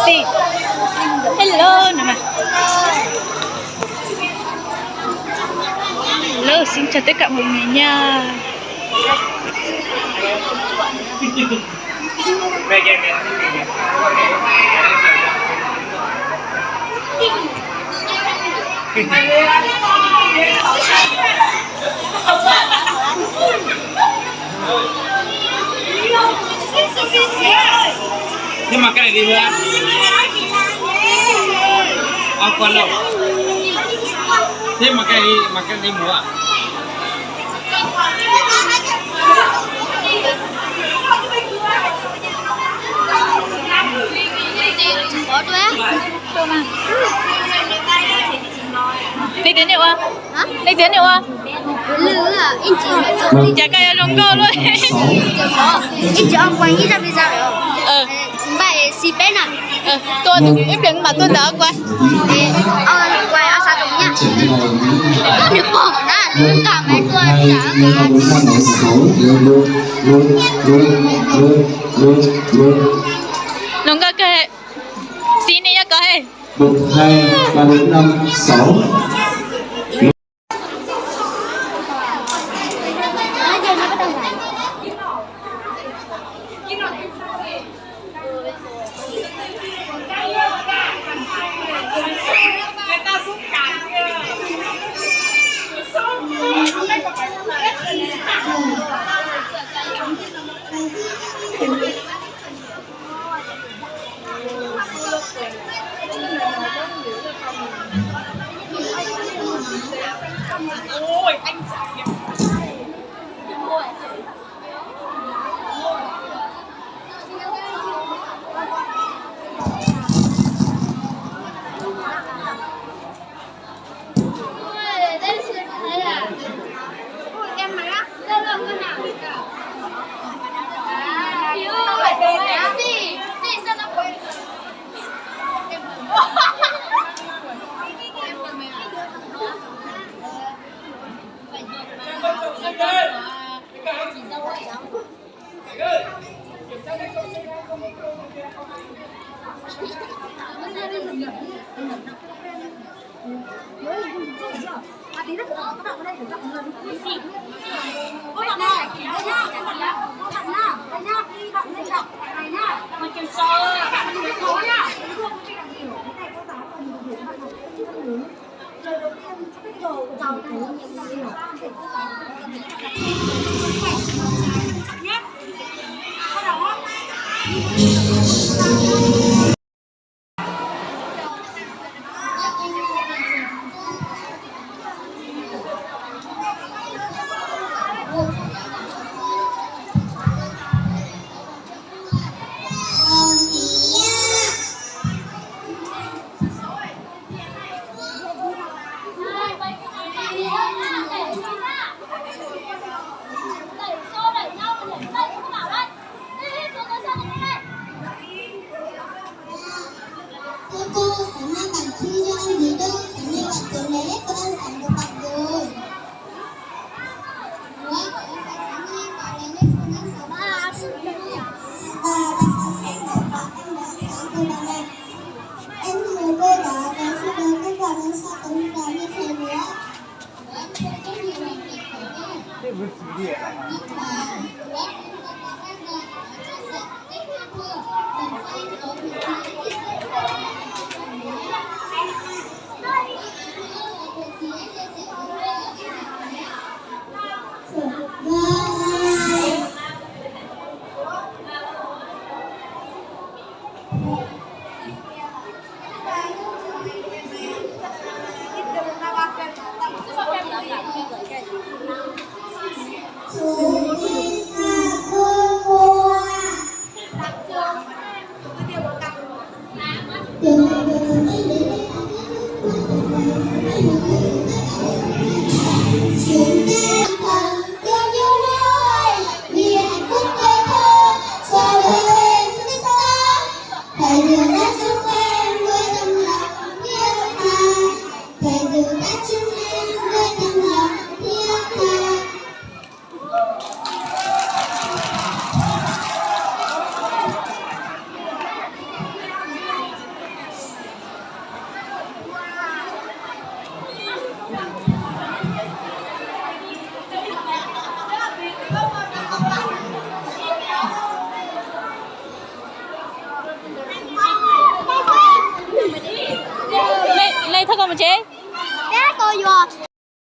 Sí. Hello, no mas. Hello, xin chào tất cả mọi người nha. Thiab mas koj li hua. Ob koj lauj. Thiab mas koj li, mas koj li mus. Leej twg niam ua? Leej twg niam ua? Cas koj yuav zoo nkauj luaj? Tua ib pliag mam tuaj ntawm ob kuav. Zoo nkauj kawg. Xib nej nyob koj he. Lej, Lej thauj koj mus tsev. Peb koj yuav.